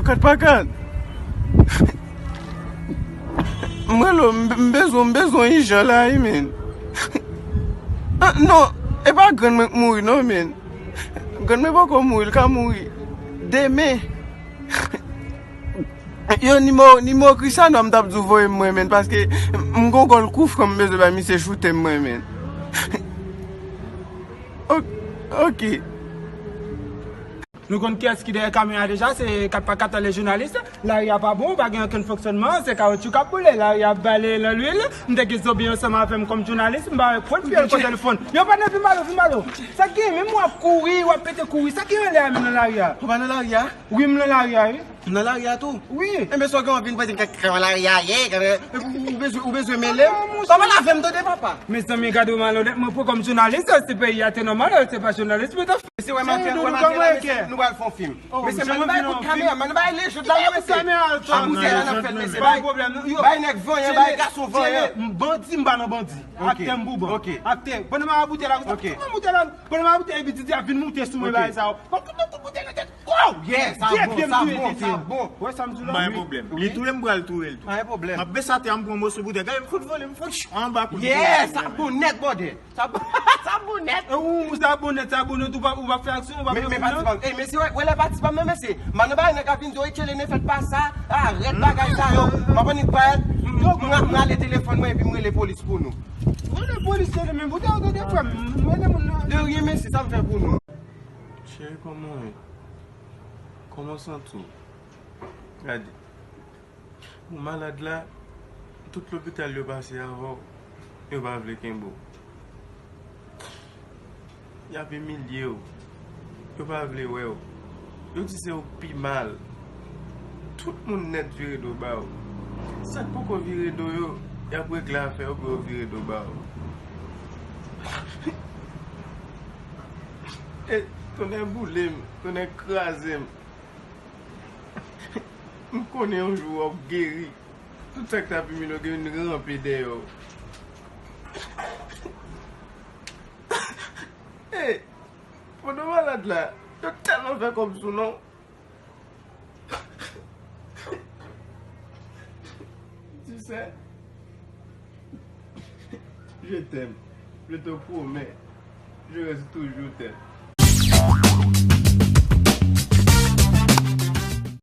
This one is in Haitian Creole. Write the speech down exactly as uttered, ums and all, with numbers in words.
Kat pa kat. M rele w, m, m bezwen, m bezwen ijan la wi, men. Ah, non, e pa grann mwen k mouri, non, men. Grann mwen poko mouri, l ka mouri demen. Yo, nimewo, nimewo Christiano a m t ap di w voye m mwen, men, paske m gon gòl kou fran m bezwen bay misye choute m mwen, men. Ok. Nou konn kiyès ki dèyè kamyon an deja, se kat pa kat, lè jounalis. Lari a pa bon, pa gen okenn fonksyònman, se kawotchou k ap boule, lari a ap bale nan lwil. M te gen zonbi ansanm avè m kòm jounalis, m pa wè pwen pye l kote l fonn. Yo, pa nan, vin ba nou, vin ba nou. Sa k gen, menm w ap kouri, w ap pete kouri, sa k gen anlè a menm nan lari a? Ou pa nan lari a? Wi, m nan lari a, wi. M nan lari a tou? Wi. Enben, sa w gen anvi n pete kaka nan lari a ye, kaka, ou, ou bezwen, ou bezwen mele m? Pa pale avè m, tande, papa. Mezanmi, gade w malonèt, mwen pran kòm jounalis, si peyi a te nòmal, se pa jounalis mwen t ap fè. Mesye, wè maten, wè maten la, mesye, nou pral fè yon fim. Mesye, man, nou bay kout kamera, man, nou bay lejèt la, mesye. Ap boutèy la n ap fèt, mesye. Bay pwoblèm, non. Bay nèg vanyan, bay gason vanyan. Bandi, m pa nan bandi. Aktè m pou ban. Aktè, pandan m ap boutèy la, pandan m ap boutèy la, pandan m ap boutèy, epi Didi ap vin moute sou mwen, bagay sa yo. Bon, kout, kout boutèy nan tèt. Oh, yeah, sa bon, sa bon, sa bon. Wè sa m di w la? Pa gen pwoblèm. Li touye m, m pral touye l tou. Pa gen pwoblèm. M ap bese atè a, m pran moso boutèy. Gade, m fout vole, m fout anba kou. Yeah, sa bon nèt, bòdè. Sa bon, sa bon nèt. E ou, ou sa bon nèt, sa bon nèt, ou pa, ou pa fè aksyon, ou pa fè aksyon. Men, men, patisipan, ey, mesye, wè, wè lè patisipan, men, mesye, man, nan bagay nèg ap vin di w, Etchelene, fèt pa sa, arèt bagay sa yo. M ap annik parèt, m, m, m rale telefòn mwen epi m rele polis pou nou. Rele polis, rele, men, boutèy, tande, frè m, m rele moun nan. De rien, mesye, sa m fè pou nou. Cheri, kòman w ye? Kòman w santi w? Gade. Ou malad la, tout lopital yo pase avè w, yo pa vle kenbe w. Y ap imilye w, yo pa vle wè w. Yo di se ou k pi mal. Tout moun nèt vire do ba w. Sa k poko vire do yo, y ap regle afè yo pou yo vire do ba w. E tonnè boule m, tonnè kraze m. M konnen yon jou w ap geri. Tout sa k t ap imilye w gen vin ranpe dèyè w. Ey, pandan w malad la, yo tèlman fè kòb sou non. Tu sais, je t'aime, je te promets, je reste toujours t'aime.